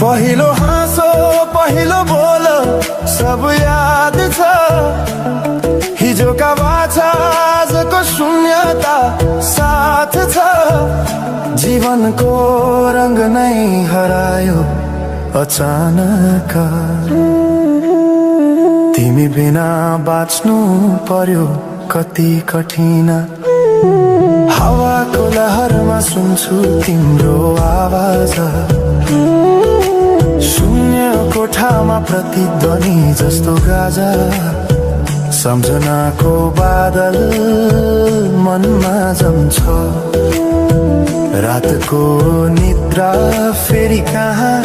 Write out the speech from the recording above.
पहिलो हाँसो पहिलो बोल सब याद छ हिजोका बाछा आजको शून्यता साथ छ जीवनको रंग नै हरायो अचानक तिमी बिना बाँच्नु पर्यो कति कठिन हावाको लहरमा सुन्छु तिम्रो आवाज शून्य कोठामा प्रतिध्वनि जस्तो गाजा सम्झनाको बादल मनमा जम्छ रातको निद्रा फेरि कहाँ